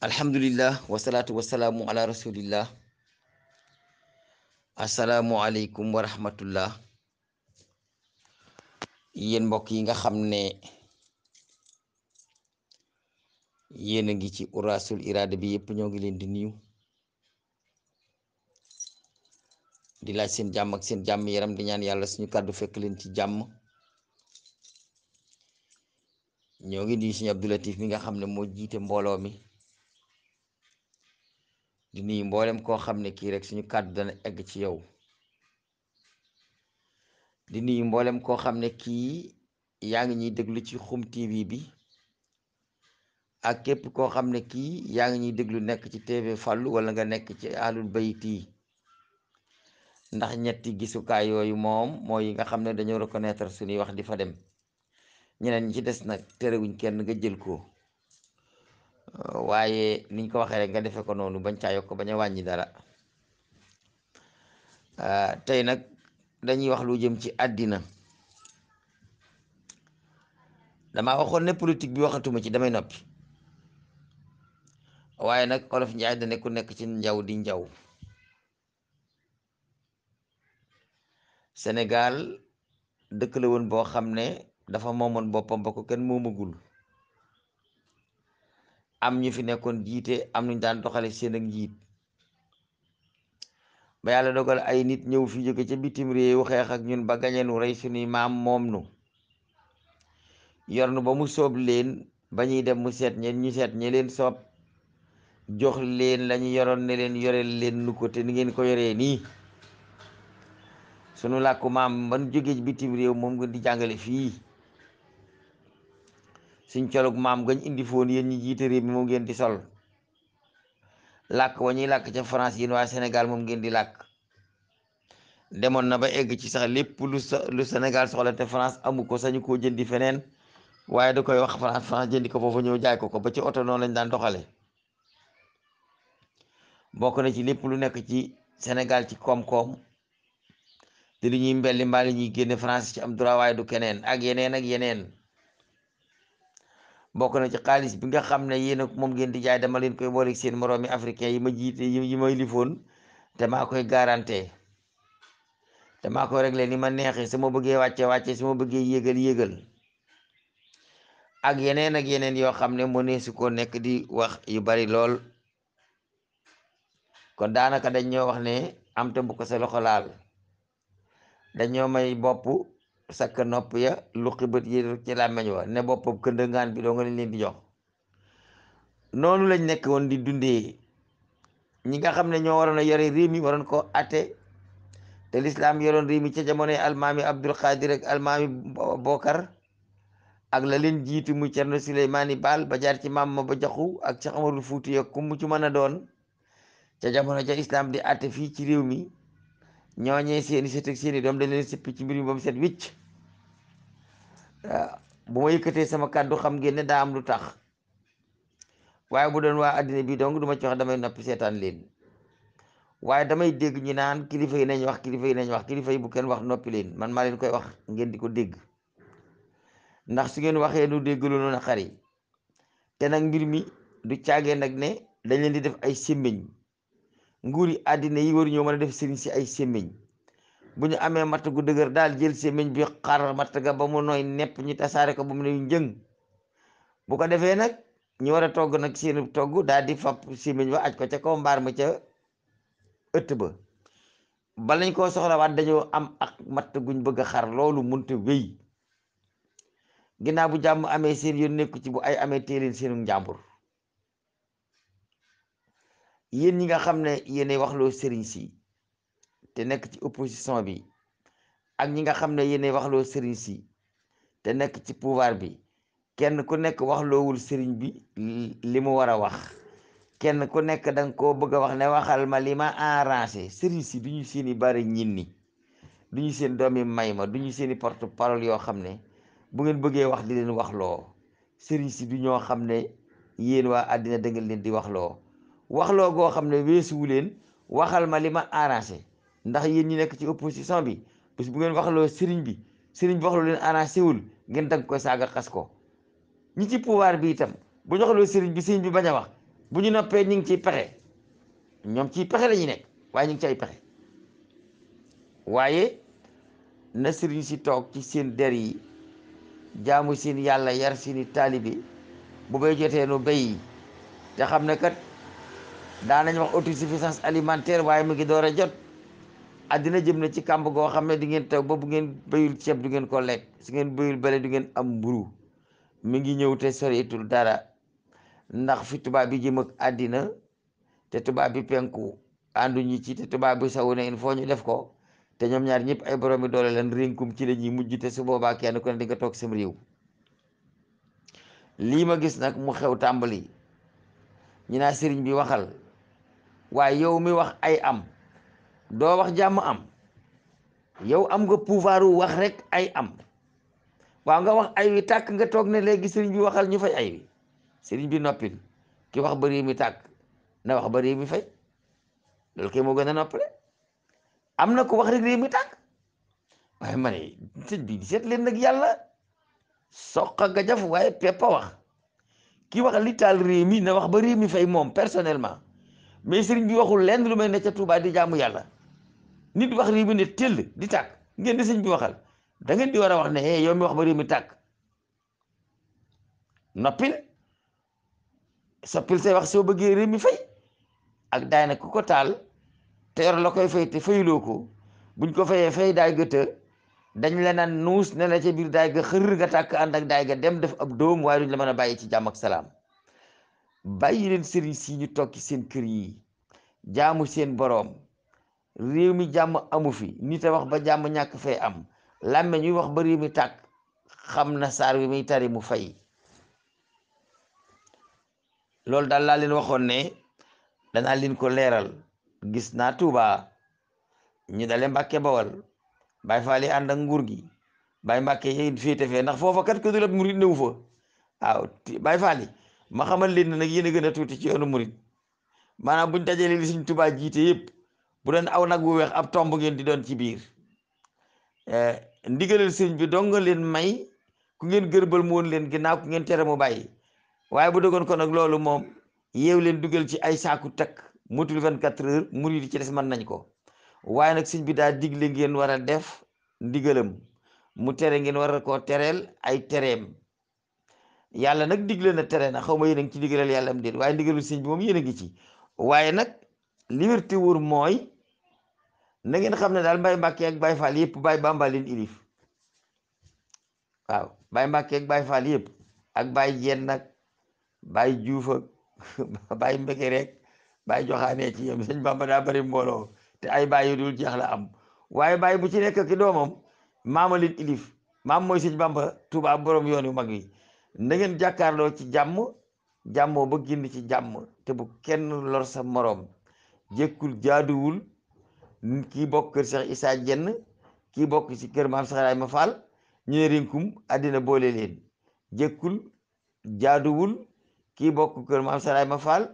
alhamdulillah wasalaatu wasalaamu ala rasulillah asalaamualeykum wa rahmatullah. Yéen mbokk yi nga xam ne yéen a ngi ci Uras-ul Irada bi yëpp ñoo ngi leen di nuyu di laaj seen jàmm ak seen jàmm yaram di ñaan yàlla suñu kàddu fekk leen ci jàmm. ñoo ngi nuyu suñu Abdou mi nga xam ne moo jiite mbooloo mi di nuyu mboolem koo xam ne kii rek suñu kàddu dana egg ci yow. di nuyu mboolem koo xam ne kii yaa ngi ñuy déglu ci Xum TV bi ak képp koo xam ne kii yaa ngi ñuy déglu nekk ci TV Fallou wala nga nekk ci Ahlul Bayti ndax ñetti gisukaay yooyu moom mooy yi nga xam ne dañoo reconnaître suñuy wax di fa dem. ñeneen ñi ci des nag terewuñ kenn nga jël ko waaye niñ ko waxee rek nga defe ko noonu bañ caa yokk bañ a wàññi dara. tey nag dañuy wax lu jëm ci àddina. dama waxoon ne politique bi waxatuma ci damay noppi waaye nag olof njaay da ne ku nekk ci njaw di njaw. Sénégal dëkk la woon boo xam ne dafa moomoon boppam ba ko kenn moomagul. am ñu fi nekkoon jiite am nuñ daan doxale seen ak njiit ba yàlla dogal ay nit ñëw fi jóge ca bitim réew xeex ak ñun ba gañenu rey suñuy maam moom nu yor nu ba mu soob leen ba ñuy dem mu seet ñeen ñu seet ñe leen soob jox leen lañu yoroon ne leen yoreel leen nu ko te ni ngeen ko yoree nii. sunu làkku maam ban jóge bitim réew moom nga di jàngale fii. suñ colug maam gañ indi foon yéen ñi jiite réew mi moom ngeen di sol. làkk wa ñuy làkk ca France yéen waa Sénégal moom ngeen di làkk. demoon na ba egg ci sax lépp lu Sénégal soxla te France amu ko sañu koo jëndi feneen waaye da koy wax France jëndi ko foofu ñëw jaay ko ba ci oto noonu lañ daan doxale. bokk na ci lépp lu nekk ci Sénégal ci koom-koom te lu ñuy mbelli mbaa li ñuy génne France ci am droit waaye du keneen ak yeneen ak yeneen. bokk na ci xaalis bi nga xam ne yéen ak moom ngeen di jaay dama leen koy booleeg seen moroomi africain yi ma jiite yi may lifoon te maa koy garanté te maa koy réglé ni ma neexee su ma bëggee wàcce su ma bëggee yégal ak yeneen yoo xam ne mu ne su ko nekk di wax yu bari lool. kon daanaka dañ ñoo wax ne am te bu ko sa loxo laal dañoo may bopp sakk nopp ya lu xibët yi ci làmmeñ wa ne boppam këndëngaan bi doo nga leen di jox. noonu lañ nekk woon di dundee ñi nga xam ne ñoo waroon a yore réew mi waroon ko atte te lislaam yoroon réew mi ca jamonoy almaami Abdul Qadir ak almaami Bokar ak la leen jiitu mu Cerno Suleymaani Baal ba jaar ci maam ma ba jaxu ak Cheikh Amarul Fuuti ak ku mu ci mën a doon ca jamono ca islam di atte fii ci réew mi ñooñee seeni sët ak seeni doom dañ leen sippi ci mbir mi ba mu set wicc. bu ma yëkkatee sama kàddu xam ngeen ne daa am lu tax waaye bu doon waa àddina bi donc du ma ci wax damay noppi seetaan leen waaye damay dégg ñu naan kilifa yi nañ wax kilifa yi bu kenn wax noppi leen man maa leen koy wax ngeen di ko dégg ndax su ngeen waxee nu dégg lu nu naqari te nag mbir mi du caagee nag ne dañ leen di def ay sémmiñ nguuri àddina yi waru ñoo mën a def sëriñ si ay sémmiñ bu ñu amee matt gu dëgër daal jël sémmiñ bi xar matt ga ba mu nooy nepp ñu tasaare ko ba mu ne njëng bu ko defee nag ñu war a togg nag seenu togg daal di fab sémmiñ ba aj ko ca kaw mbaar ma ca ëtt ba balañ koo soxlawaat dañoo am ak matt guñ bëgg a xar loolu munte wéy ginnaaw bu jàmm amee seen yoon nekku ci bu ay amee téeleen seenu njàmbur. yéen ñi nga xam ne yéenay waxloo sëriñ si te nekk ci opposition bi ak ñi nga xam ne yéenay waxloo sëriñ si te nekk ci pouvoir bi kenn ku nekk waxloowul sëriñ bi li mu war a wax. kenn ku nekk danga koo bëgg a wax ne waxal ma li ma arrangé. sëriñ si du ñu seeni bari ñinni du ñu seen doomi may ma du ñu seeni porte parole yoo xam ne bu ngeen bëggee wax di leen waxloo. sëriñ si du ñoo xam ne yéen waa àddina da ngeen leen di waxloo goo xam ne weesuwu leen waxal ma li ma arrangé. ndax yéen ñi nekk ci opposition bi parce que bu ngeen waxloo sëriñ bi waxloo leen arrangé wul ngeen dagg koy saaga xas ko. ñi ci pouvoir bi itam bu ñu waxloo sëriñ bi bañ a wax bu ñu noppee ñu ngi ciy pexe ñoom ciy pexe la ñuy nekk waaye ñu ngi ci ay pexe waaye na sëriñ si toog ci seen der yi jaamu seen yàlla yar seeni taalibi bu bay jotee nu béy te xam ne kat daanañ wax autosuffisance alimentaire waaye mu ngi door a jot àddina jëm na ci kàmb goo xam ne di ngeen taw ba bu ngeen béyul ceeb du ngeen ko lekk su ngeen béyul bale du ngeen am mburu mi ngi ñëw te soreetul dara ndax fi tubaab bi jëm ak àddina te tubaab bi penku ànduñu ci te tubaab bi sawu ne il faut ñu def ko te ñoom ñaar ñëpp ay boroomi doole leen rénkum ci la ñuy mujj te su boobaa kenn ku ne di nga toog sam réew lii ma gis nag mu xew tàmbali ñu naa sëriñ bi waxal waaye yow mi wax ay am doo wax jàmm am yow am nga pouvoir wax rek ay am waaw nga wax ay wi tàkk nga toog ne léegi sëriñ bi waxal ñu fay ay wi sëriñ bi noppil ki wax ba réew mi tàkk na wax ba réew mi fay loolu kay moo gën a noppale am na ko wax rek réew mi tàkk waaye ma ne sëñ bi seet leen nag yàlla soqa ga jaf waaye peppa wax ki wax li taal réew mi na wax ba réew mi fay moom personnellement mais sëriñ bi waxul lenn lu may ne ca Tuubaa di jaamu yàlla nit wax réew mi ne tëll di tàkk ngeen di sëñ bi waxal da ngeen di war a wax ne yow mi wax ba réew mi tàkk noppil soppil say wax soo bëggee réew mi fay ak daay nag ku ko taal te yor la koy fay te fayuloo ko buñ ko fayee fay daay gëtë dañ la naan nuus ne la ca biir daay ga xër nga tàkk ànd ak daay ga dem def ab dóom waaye duñ la mën a bàyyi ci jàmm ak salaam bàyyi leen sëriñ si ñu toog ci seen kër yi jaamu seen boroom réew mi jàmm amu fi nit a wax ba jàmm ñàkk fee am làmme ñuy wax ba réew mi tàkk xam na saar wi muy tari mu fay loolu daal laa leen waxoon ne danaa leen ko leeral gis naa Tuuba ñu dale Mbàkke Bawal Baay Faal yi ànd ak nguur gi Baay Mbàkke yi féete fee ndax foofa kat ko du lat murit néew fa waaw Baay Faal yi ma xamal leen ne nag yéen a gën a tuuti ci yoonu murit maanaam buñ dajalee li Sëñ Tuubaa jiite yëpp bu doon aw nag wu weex ab tomb ngeen di doon ci biir ndigalal sëñ bi dong nga leen may ku ngeen gërbal mu woon leen ginnaaw ku ngeen tere mu bàyyi waaye bu dogoon ko nag loolu moom yeew leen dugal ci ay saaku takk motul 24 heures murit yi ci des mën nañ ko waaye nag sëñ bi daa digle ngeen war a def ndigalam mu tere ngeen war a koo tereel ay tereem yàlla nag digle na tere na xaw ma yéen a ngi ci digalal yàlla am déet waaye ndigalul sëñ bi moom yéen a ngi ci waaye nag liberté wóor mooy na ngeen xam ne daal Baay Mbàkke ak Baay Faal yëpp Baay Bàmba leen ilif waaw Baay Mbàkke ak Baay Faal yëpp ak Baay Jenn nag Baay Juuf ak Baay Mbeke rek Baay Joxaane ci yam sëñ Bàmba daa bari mbooloo te ay baay yu dul jeex la am waaye baay bu ci nekk ki doomam maama leen ilif maam mooy sëñ Bàmba Tuubaa borom yoon yu mag wi na ngeen jàkkaarloo ci jàmm jàmmoo ba génn ci jàmm te bu kenn lor sa moroom jékkul jaaduwul kii bokk kër Cheikh Issa Diène kii bokk ci kër maam Cheikh Ibrahima Fall ñu ne rinkum àddina boole leen jékkul jaaduwul kii bokk kër maam Cheikh Ibrahima Fall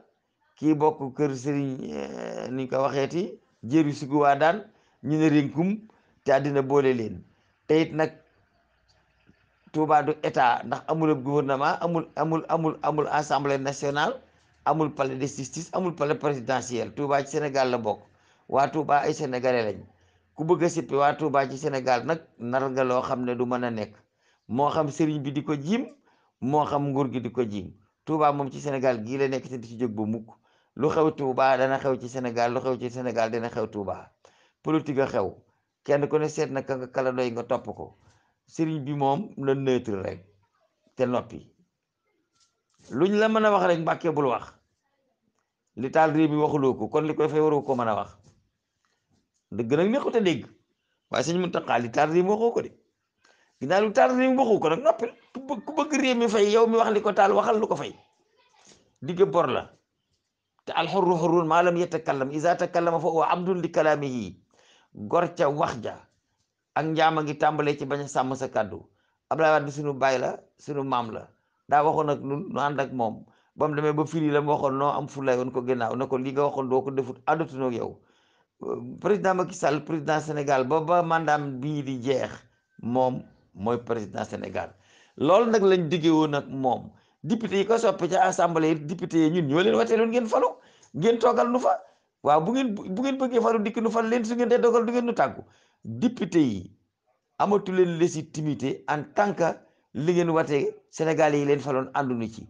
kii bokk kër Serigne ni ko waxeeti jéru sugu waa daan ñu ne rinkum te àddina boole leen te it nag Touba du état ndax amul ab gouvernement amul assemblée nationale amul palais de justice amul palais présidentiel Touba ci Sénégal la bokk waa Touba ay sénégalais lañ ku bëgg a sippi waa Touba ci Sénégal nag nar nga loo xam ne du mën a nekk moo xam sëriñ bi di ko jiim moo xam nguur gi di ko jiim Touba moom ci Sénégal gii la nekk te di ci jóg ba mukk lu xew Touba dana xew ci Sénégal lu xew ci Sénégal dana xew Touba politique a xew kenn ku ne seet na ka nga kala doy nga topp ko sëriñ bi moom na neutre rek te noppi luñ la mën a wax rek Mbàkke bul wax li taal réew mi waxuloo ko kon li koy fay waru ko mën a wax dëgg nag neexut a dégg waaye sëñ Muntaxa li taal réew mi waxoo ko de ginnaaw lu taal réew mi waxoo ko nag noppil ku bëgg réew mi fay yow mi wax li ko taal waxal lu ko fay digg bor la te alxurru xurrun maa lam yatakallam iza takallama fa huwa abdun li kalaamihi gor ca wax ja ak njaama ngi tàmbalee ci bañ a sàmm sa kàddu Abdoulaye Wade sunu baay la sunu maam la daa waxoon ak nun nu ànd ak moom ba mu demee ba firi la mu waxoon noo am fulay woon ko gannaaw na ko li nga waxoon doo ko defut àndatunoo ak yow président Macky Sall président Sénégal ba mandaam bii di jeex moom mooy président Sénégal loolu nag lañ diggee woon ak moom député yi ko soppi ca assemblée député yi ñun ñoo leen wateeloon ngeen falu ngeen toogal nu fa waaw bu ngeen bëggee falu dikk nu fal leen su ngeen dee dogal du ngeen nu tàggu député yi amatu leen légitimité en tant que li ngeen watee Sénégalais yi leen faloon ànduñu ci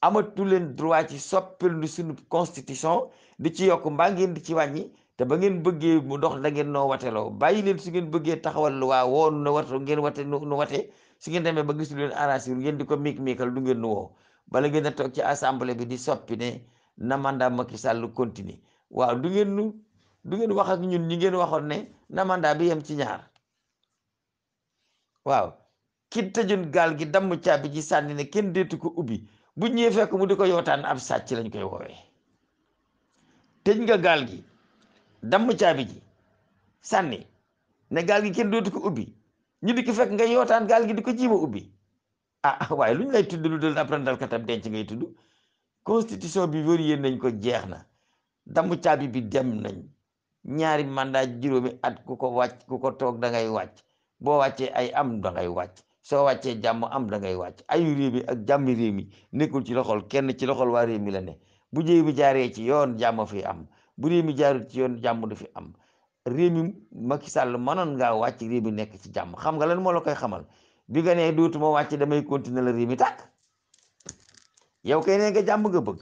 amatu leen droit ci soppil nu suñu constitution di ci yokk mbaa ngeen di ci wàññi te ba ngeen bëggee mu dox da ngeen noo wateloo bàyyi leen su ngeen bëggee taxawal waa woonu na watu ngeen wate nu wate su ngeen demee ba gis lu leen arrangé ngeen di ko miikal du ngeen nu woo bala ngeen a toog ci assemblée bi di soppi ne na mandat Macky Sall continue waaw du ngeen wax ak ñun ñi ngeen waxoon ne na mandat bi yem ci ñaar waaw ki tëjoon gaal gi damm caabi ji sànni ne kenn deetu ko ubbi bu ñëwee fekk mu di ko yootaan ab sàcc lañ koy woowee tëj nga gaal gi damm caabi ji sànni ne gaal gi kenn dootu ko ubbi ñu di ko fekk nga yootaan gaal gi di ko jiima ubbi waaye lu ñu lay tudd lu dul ab randal katam denc ngay tudd constitution bi vérifié nañ ko jeex na damm caabi bi dem nañ ñaari mandat juróomi at ku ko wàcc ku ko toog da ngay wàcc boo wàccee ay am da ngay wàcc soo wàccee jàmm am da ngay wàcc ayu réew mi ak jàmmi réew mi nekkul ci loxol kenn ci loxol waa réew mi la ne bu réew mi jaaree ci yoon jàmm fi am bu réew mi jaarul ci yoon jàmm du fi am réew mi Macky Sall mënoon ngaa wàcc réew mi nekk ci jàmm xam nga lan moo la koy xamal bi nga nee dootuma wàcc damay continuer la réew mi tàkk yow kay ne nga jàmm nga bëgg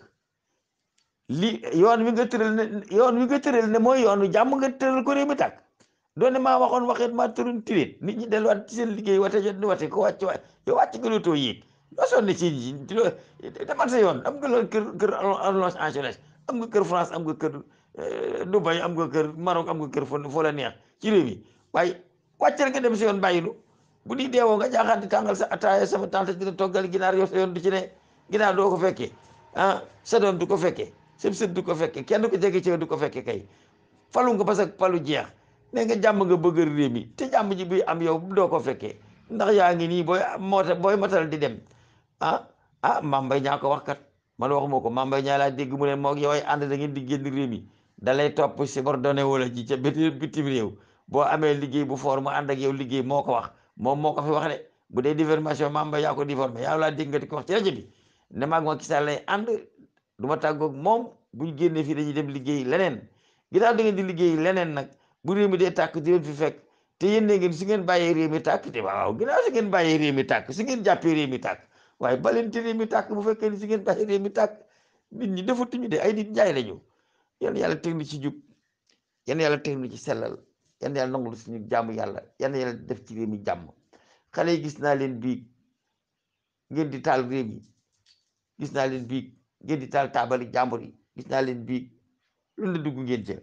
li yoon wi nga tëral ne mooy yoonu jàmm nga tëral ko réew mi tàkk doone maa waxoon waxeet maa tërun tiréet nit ñi delluwaat ci seen liggéey wate jot ni wate ko wàcc waay yow wàcc nga dootoo yéeg loo sonne ci demal sa yoon am nga loolu kër Los Angeles am nga kër France am nga kër Dubai am nga kër Maroc am nga kër foo la neex ci réew mi waaye wàccal nga dem sa yoon bàyyilu bu di deewoo nga jaaxaan di tàngal sa ataaya sama tante dina toggal ginaar yow sa yoon du ci ne ginaar doo ko fekkee sa doom du ko fekkee sa sët du ko fekkee kenn ko jege ci yow du ko fekkee kay falu nga parce que falu jeex ne nga jàmm nga bëgg réew mi te jàmm ji bi am yow doo ko fekkee ndax yaa ngi nii booy matal di dem Mame Mbaye Niang ko wax kat man waxuma ko Mame Mbaye Niang laa dégg mu ne moo yow ay ànd da ngeen di génn réew mi da lay topp subordonné wala ji ca bitim réew boo amee liggéey bu foor mu ànd ak yow liggéey moo ko wax moom moo ko fi wax de bu dee diffamation Mame Mbaye yaa ko diffamé yaa laa dégg nga di ko wax ci rajo bi ne maag Macky Sall lay ànd du ma tàggoog moom buñ génnee fii dañuy dem liggéey leneen ginnaaw da ngeen di liggéey leneen nag bu réew mi dee tàkk di leen fi fekk te yéen ne ngeen su ngeen bàyyee réew mi tàkk te waaw ginnaaw su ngeen bàyyee réew mi tàkk su ngeen jàppee réew mi tàkk waaye balente réew mi tàkk bu fekkee ni su ngeen bàyyee réew mi tàkk nit ñi defatuñu de ay nit njaay lañu yan yàlla teg nu ci jub yan yàlla teg nu ci sellal yan yàlla nangul suñu jàmm yàlla yan yàlla def ci réew mi jàmm xale yi gis naa leen bii ngeen di taal réew mi gis naa leen bii ngeen di taal taabali jàmbur yi gis naa leen bii lu la dugg ngeen ca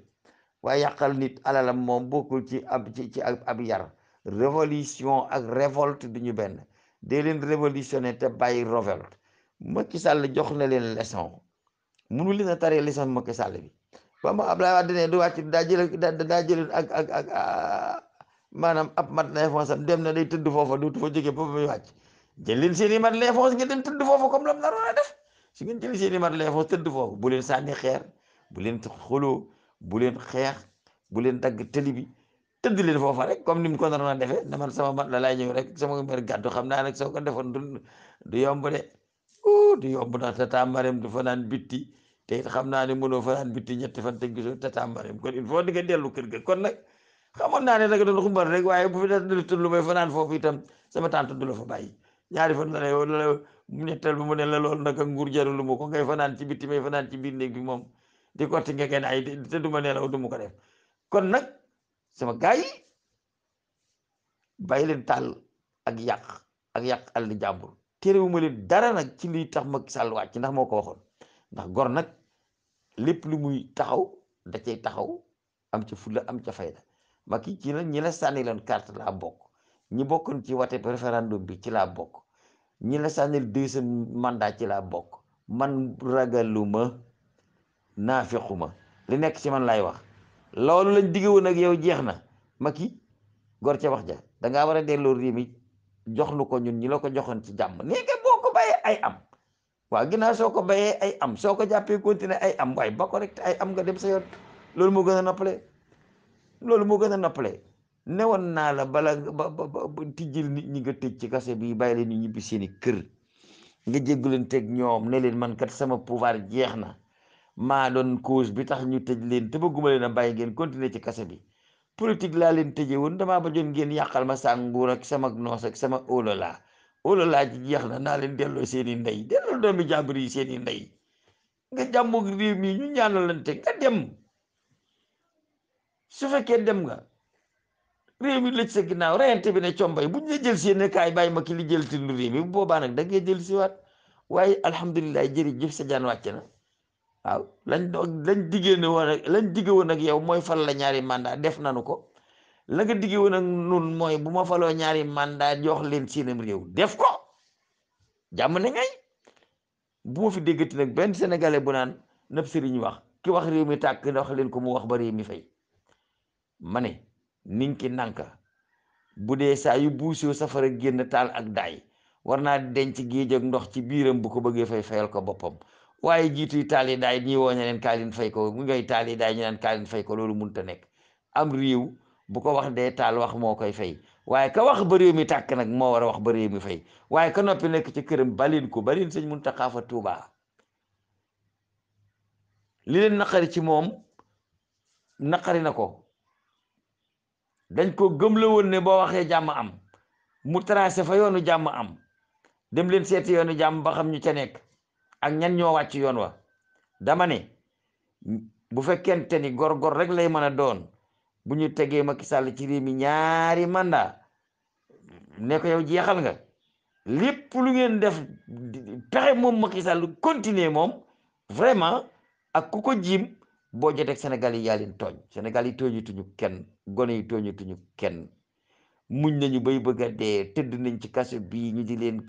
waaye yàqal nit alalam moom bokkul ci ab yar révolution ak révolte du ñu benn dee leen révolutionné te bàyyi révolte Macky Sall jox na leen leçon munu leen a taree leçon Macky Sall bi ba ma Abdoulaye Wade ne du wàcc daa jël ak maanaam ab mat na fonce am dem na day tëdd foofa dootu fa jógee ba muy wàcc jël leen seen i mat la fonce ngeen dem tëdd foofa comme lam naroon a def su ngeen jël seen i mat la fonce tëdd foofu bu leen sànni xeer bu leen xuloo bu leen xeex bu leen dagg tëli bi tëdd leen foofa rek comme ni mu ko naroon a defee ne man sama mat la laay ñëw rek sama mer gàddu xam naa nag soo ko defoon du yomb de du yomb ndax tata Marème du fanaan bitti te it xam naa ne mënoo fanaan bitti ñetti fan te gisoo tata Marème kon il faut di nga dellu kër ga kon nag xamoon naa ne nag doon xumbal rek waaye bu fi des lu may fanaan foofu itam sama tante du la fa bàyyi ñaari fan la ñetteel bi mu ne la loolu nag nguur jarulu ma ko ngay fanaan ci bitti may fanaan ci biir néeg bi moom di kotti nga kenn ay te du ma nelaw du ma ko def kon nag sama gars yi bàyyi leen taal ak yàq àll jàmbur terewuma leen dara nag ci liy tax Macky Sall wàcc ndax moo ko waxoon ndax gor nag lépp lu muy taxaw da cay taxaw am ca fulla am ca fayda Macky ci la ñi la sànni leen carte laa bokk ñi bokkoon ci wate référendum bi ci laa bokk ñi la sànnil deuxième mandat ci laa bokk man ragaluma naafequma li nekk ci man laay wax loolu lañ digge woon ak yow jeex na Macky gor ca wax ja dangaa war a delloo réew mi jox nu ko ñun ñi la ko joxoon ci jàmm nii nga boo ko bayee ay am waaw ginnaaw soo ko bayee ay am soo ko jàppee continuer ay am waaye ba ko rek ay am nga dem sa yoon loolu moo gën a noppale loolu moo gën a noppale newoon naa la bala ba tijjil nit ñi nga tëj ci kase bi bàyyi leen ñu ñibbi seeni kër nga jéggalanteeg ñoom ne leen man kat sama pouvoir jeex na maa doon cause bi tax ñu tëj leen te bëgguma leen a bàyyi ngeen continuer ci kase bi politique laa leen tëjee woon damaa bajoon ngeen yàqal ma sa nguur ak sama noos ak sama óolalaa ci jeex na naa leen delloo seeni ndey delloo doomi jàmbur yi seeni ndey nga jàmmoog réew mi ñu ñaanalante nga dem su fekkee dem nga réew mi lëj sa ginnaaw reyante bi ne combay buñ la jël seen kaay bàyyi ma ki li jël tindu réew mi bu boobaa nag da ngay jël siwaat waaye alhamdulilah jërëjëf sa jaan wàcc na waaw lañ diggée ne woon ak lañ digge woon ak yow mooy fal la ñaari mandat def nanu ko la nga digge woon ak nun mooy bu ma faloo ñaari mandat jox leen seenam réew def ko jàmm ne ngay bu ma fi déggati nag benn sénégalais bu naan nëb sëriñ wax ki wax réew mi tàkk wax leen ko mu wax ba réew mi fay ma ne ninki nanka bu dee saa yu buusoo safara génn taal ak daay war naa denc géej ak ndox ci biiram bu ko bëggee fayal ko boppam waaye jiituy taal yi daay ñi woo leen kaa leen fay ko mu ngay taal yi daay ñu naan kaa leen fay ko loolu munta nekk am réew bu ko wax dee taal wax moo koy fay waaye ka wax ba réew mi tàkk nag moo war a wax ba réew mi fay waaye ka noppi nekk ci këram balin ko balin sëñ Muntaxa fa Tuubaa li leen naqari ci moom naqari na ko dañ ko gëmla woon ne boo waxee jàmm am mu tracé fa yoonu jàmm am dem leen seeti yoonu jàmm ba xam ñu ca nekk ak ñan ñoo wàcc yoon wa dama ne bu fekkente ni gor rek lay mën a doon bu ñu tegee Macky Sall ci réew mi ñaari mandat ne ko yow jeexal nga lépp lu ngeen def pexe moom Macky Sall continuer moom vraiment ak ku ko jiim boo joteeg Sénégal yi yaa leen tooñ Sénégal yi tooñatuñu kenn gone yi tooñatuñu kenn muñ nañu bay bëgg a dee tëdd nañ ci kaso bii ñu di leen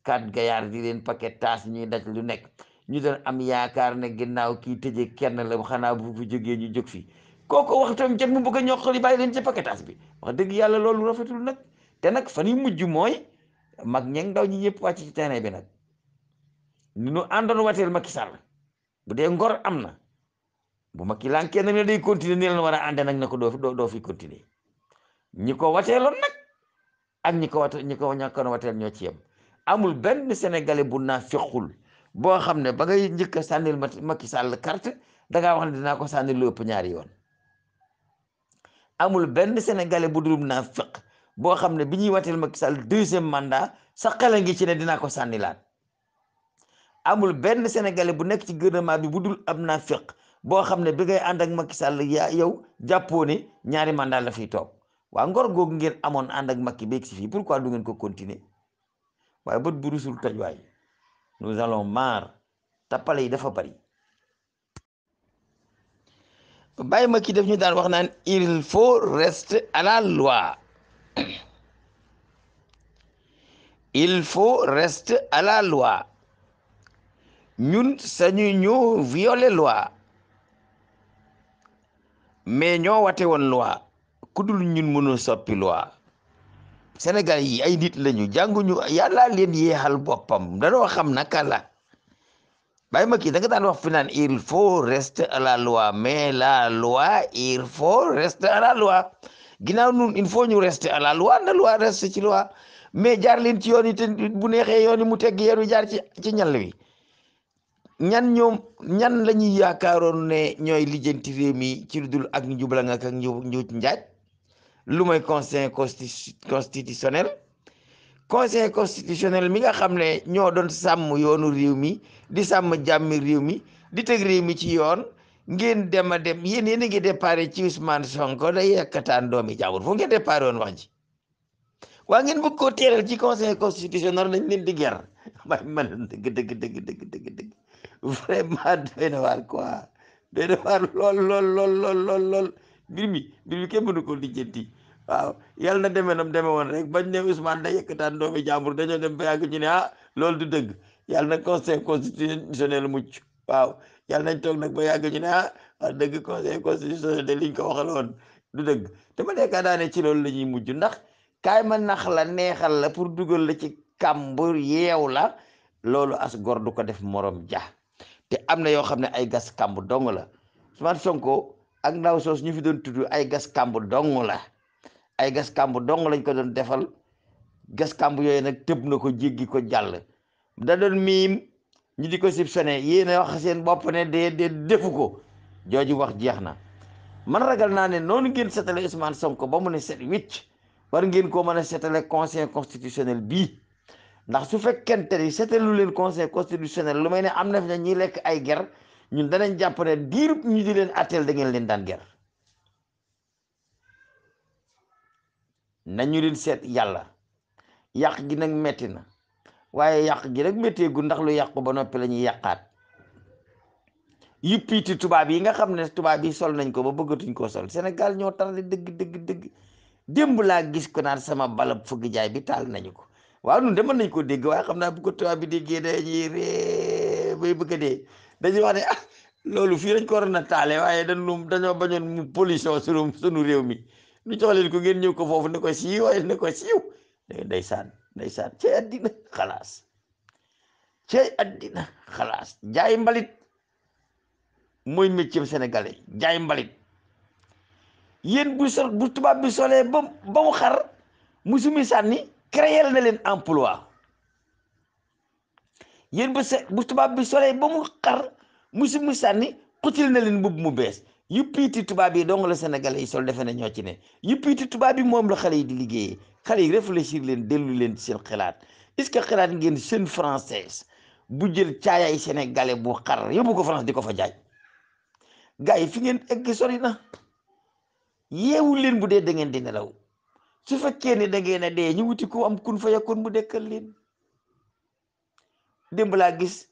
kat gayaar di leen paquet taas ñuy daj lu nekk ñu doon am yaakaar ne ginnaaw kii tëjee kenn la xanaa bu fi jógee ñu jóg fi kooku waxtam jot mu bëgg a ñoqali bàyyi leen ci paquetage bi wax dëgg yàlla loolu rafetul nag te nag fan yu mujj mooy mag ñeeg ndaw ñi ñëpp wàcc ci terrain bi nag ni ñu àndoon wateel Macky Sall bu dee ngor am na bu Macky lànkee nag ne day continuer ni leen war a ànde nag na ko doo fi continuer ñi ko wateeloon nag ak ñi ko ñàkkoon wateel ñoo ci yem amul benn sénégalais bu naa fequl boo xam ne ba ngay njëkk a sànnil Macky Sall carte dangaa wax ne dinaa ko sànnil lu ëpp ñaari yoon amul benn sénégalais bu dul naa feq boo xam ne bi ñuy wateel Macky Sall deuxième mandat sa xel a ngi ci ne dinaa ko sànnilaat amul benn sénégalais bu nekk ci gouvernement bi bu dul am naa feq boo xam ne bi ngay ànd ak Macky Sall yow jàppoo ne ñaari mandat la fiy toog waa ngor googu ngeen amoon ànd ak Macky beeg si fii pourquoi du ngeen ko continuer waaye bët bu rusul taj waay nous allons marre tappale yi dafa bari bàyyi Macky def ñu daan wax naan il faut rester à la loi il faut rester à la loi ñun sañu ñu violer loi mais ñoo wate woon loi ku dul ñun mënul soppi loi Sénégal yi ay nit lañu jànguñu yàlla leen yeexal boppam danoo xam naka la bàyyi ma kii da nga daan wax fi naan il faut rester à la loi mais la loi il faut rester à la loi ginnaaw nun il faut ñu rester à la loi na loi rester ci loi mais jaar leen ci yoon yi te bu neexee yoon yi mu tegg yeenu jaar ci ñal wi ñan la ñuy yaakaaroon ne ñooy lijjanti réew mi ci lu dul ak njubla nga ak njuuj njaaj lu mooy conseil constitutionnel mi nga xam ne ñoo doon sàmm yoonu réew mi di sàmm jàmmi réew mi di teg réew mi ci yoon ngeen dem a dem yéen a ngi déparé ci Ousmane Sonko day yekkataan doomi jàmbur fu ngeen déparé woon wax ji waa ngeen bëgg koo teeral ci conseil constitutionnel nañ leen di ger waaye man dëgg vraiment doy na waar quoi doy na waar lool mbir mi kenn mënu ko lijjanti waaw yàlla na demee nam deme woon rek bañ ne Ousmane da yëkkataan doomi jàmbur dañoo dem ba yàgg ñu ne loolu du dëgg yàlla na conseil constitutionnel mucc waaw yàlla nañ toog nag ba yàgg ñu ne wax dëgg conseil constitutionnel de liñ ko waxaloon du dëgg te ma nekkaa daane ci loolu la ñuy mujj ndax kaay ma nax la neexal la pour dugal la ci kàmbur yeew la loolu as gor du ko def morom ja te am na yoo xam ne ay gas kàmb dong la Ousmane Sonko ak ndaw soos ñu fi doon tudd ay gas kàmb dong la ay gas kàmb dong lañ ko doon defal gas kàmb yooyu nag tëb na ko jéggi ko jàll da doon miim ñu di ko soupçonné yéen a wax seen bopp ne de defu ko jooju wax jeex na. man ragal naa ne noonu ngeen setale Ousmane Sonko ba mu ne set wicc war ngeen koo mën a setale conseil constitutionnel bii ndax su fekkente ni setalu leen conseil constitutionnel lu may ne am na fi ne ñi lekk ay ger ñun danañ jàpp ne diirub ñu di leen atteel da ngeen leen daan ger nañu leen seet yàlla yàq gi nag metti na waaye yàq gi nag métteegu ndax lu yàqu ba noppi la ñuy yàqaat yuppiiti tubaab yi nga xam ne tubaab yi sol nañ ko ba bëggatuñ koo sol Sénégal ñoo tarde dëgg démb laa gis ko naan sama balab fëgg jaay bi taal nañu ko waaw nun de mën nañ ko dégg waaye xam naa bu ko tubaab bi déggee dañuy ree bay bëgg a dee dañuy wax ne loolu fii lañ ko waroon a taale waaye dañoo bañoon mu pollution sunu réew mi nu jox leen ko ngeen ñëw ko foofu ne ko siiw waaye ne ko siiw ndeysaan cey addina xalaas jaay mbalit mooy métier sénégalais jaay mbalit yéen bu tubaab bi solee ba mu xar musumi sànni créer na leen emploi yéen bu tubaab bi solee ba mu xar musumi sànni xutil na leen mbubb mu bees yu piiti tubaab yi dong la sénégalais yi sol defe na ñoo ci ne yu piiti tubaab yi moom la xale yi di liggéeyee xale yi réfléchir leen dellu leen seen xalaat est-ce que xalaat ngeen jeune française bu jël caayaay sénégalais bu xar yóbbu ko France di ko fa jaay gars yi fi ngeen egg sori na yeewu leen bu dee da ngeen di nelaw su fekkee ne da ngeen a dee ñu wuti ko am kun fa yakun mu dekkal leen démb laa gis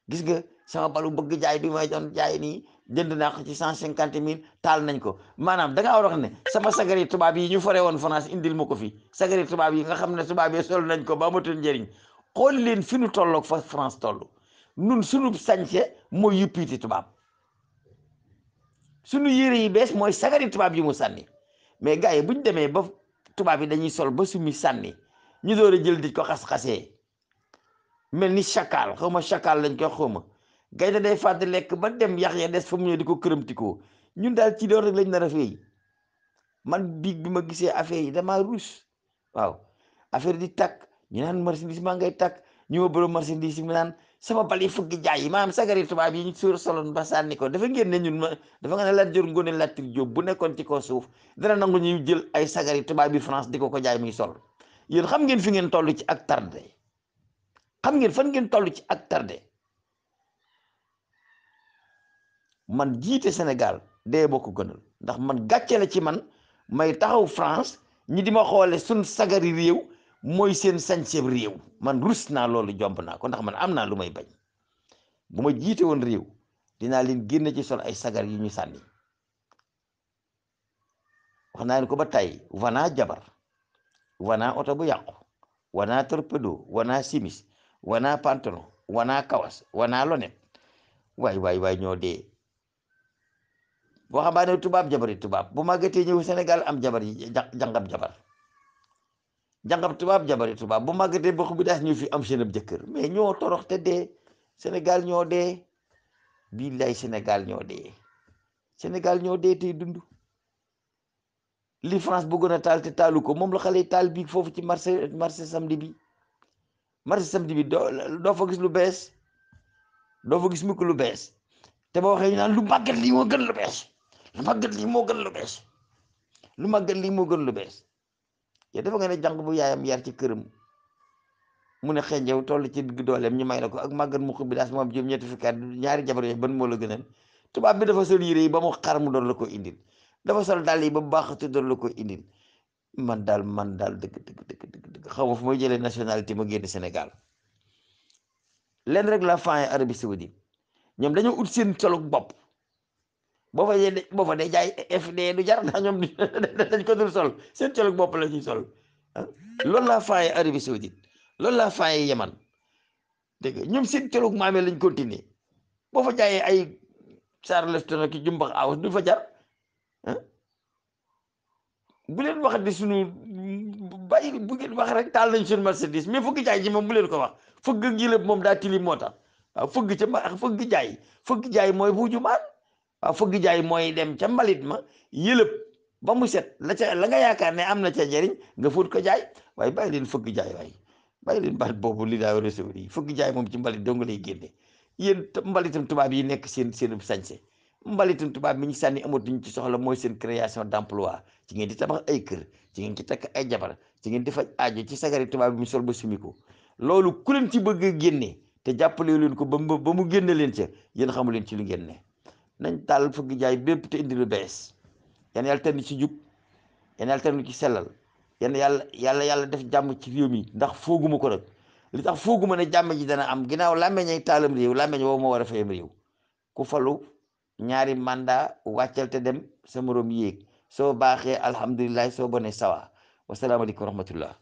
nga sama balu bëgg jaay bi may doon jaay nii jënd naa ko ci 150 000 taal nañ ko maanaam da ngaa war a wax ne sama sagari tubaab yi ñu fore woon France indil ma ko fi sagari tubaab yi nga xam ne tubaab yi sol nañ ko ba amatul njëriñ xool leen fi nu tolloog fa France toll nun sunu sañse mooy yuppiiti tubaab sunu yére yi bees mooy sagari tubaab yi mu sànni mais gars yi bu ñu demee ba tubaab yi dañuy sol ba sumi sànni ñu door a jël di ko xas-xasee mel ni chacal xaw ma chacal lañ koy xaw ma gaynde day fàtte lekk ba dem yax ya des fa mu ñëw di ko këramtikoo ñun daal ci doon rek lañ nar a feey man biig bi ma gisee affaire yi damaa ruus waaw affaire di takk ñu naan marchandise maa ngay takk ñu ma borom marchandise yi mu naan sama bal yi fëgg jaay yi maanaam sagari tubaab yi ñu suur soloon ba sànni ko dafa ngeen ne ñun ma dafa nga ne Lat Joor Ngoone Latiir Jóob bu nekkoon ci kaw suuf dana nangu ñuy jël ay sagari tubaab yi France di ko jaay muy sol yéen xam ngeen fi ngeen toll ci ak tardé xam ngeen fan ngeen toll ci ak tardé man jiite Sénégal dee boo ko gënal ndax man gàcce la ci man may taxaw France ñi di ma xoole sun sagari réew mooy seen sañseeb réew man rus naa loolu jomb naa ko ndax man am naa lu may bañ bu ma jiite woon réew dinaa leen génne ci sol ay sagar yi ñu sànni wax naa leen ko ba tey wana jabar wana oto bu yàqu wana torpedo wana simis wana pantalon wana kawas wana lonet waay ñoo dee boo xambaane tubaab jabari tubaab bu màggatee ñëw Sénégal am jabar yi jàngab tubaab jabari tubaab bu màggatee bokk bi daas ñu fi am seen ab jëkkër mais ñoo torox te dee Sénégal ñoo dee billaay Sénégal ñoo dee tey dund li France bëggoon a taal te taalu ko moom la xale taal bi foofu ci marché samedi bi doo fa gis lu bees doo fa gis mukk lu bees te boo waxee ñu naan lu màggat lii moo gën lu bees lu màggat lii moo gën lu bees yow dafa nga ne jàng bu yaayam yar ci këram mu ne xenjew toll ci digg dooleem ñu may la ko ak màggat mu xubbi daas moom juróom ñetti fukki at ñaari jabar yooyu ban moo la gënal tubaab bi dafa sol yére yi ba mu xar mu doon la ko indil dafa sol dàll yi ba baaxatu doon la ko indil man daal dëgg xaw ma fu may jëlee nationalité ma génn Sénégal leen rek la fin Arabie Saoudite ñoom dañoo ut seen colug bopp boo fa dee jaay FD du jar ndax ñoom dañ ko dul sol seen colug bopp la ñuy sol loolu laa faaye Arabie Saoudite loolu laa faaye Yaman dégg nga ñoom seen colug maamee lañ continuer boo fa jaayee ay Charleston ak jumbax aw du fa jar bu leen wax di sunu bàyyi bu ngeen wax rek taal nañ suñu Mercedes mais fëgg jaay ji moom bu leen ko wax fëgg ji lépp moom daa tilim moo tax waaw fëgg jaay mooy buuju maan waaw fëgg jaay mooy dem ca mbalit ma yëlëb ba mu set la nga yaakaar ne am na ca njëriñ nga fóot ko jaay waaye bàyyi leen fëgg jaay waaye bàyyi leen baat boobu li daa recevoir yi fëgg jaay moom ci mbalit dong lay génne yéen mbalitum tubaab yi nekk seen sañse mbalitum tubaab mi ñu sànni amatuñ ci soxla mooy seen création d'emploi ci ngeen di tabax ay kër ci ngeen ci takk ay jabar ci ngeen di faj aajo ci sagari tubaab bi mu sol ba sumiko loolu ku leen ci bëgg a génne te jàppale leen ko ba mu génne leen ca yéen xamu leen ci lu ngeen ne nañ taal fëgg jaay bépp te indi lu bees yan yàlla tànn ci jub yan yàlla tànn ci sellal yan yàlla def jàmm ci réew mi ndax fooguma ko nag li tax fooguma ne jàmm ji dana am ginnaaw làmmeñ ay taalam réew làmmeñ woowu moo war a fayam réew ku falu ñaari mandat wàccal te dem sa morom yéeg soo baaxee alhamdulilah soo bonee sawa wasalaamaaleykum wa rahmatullah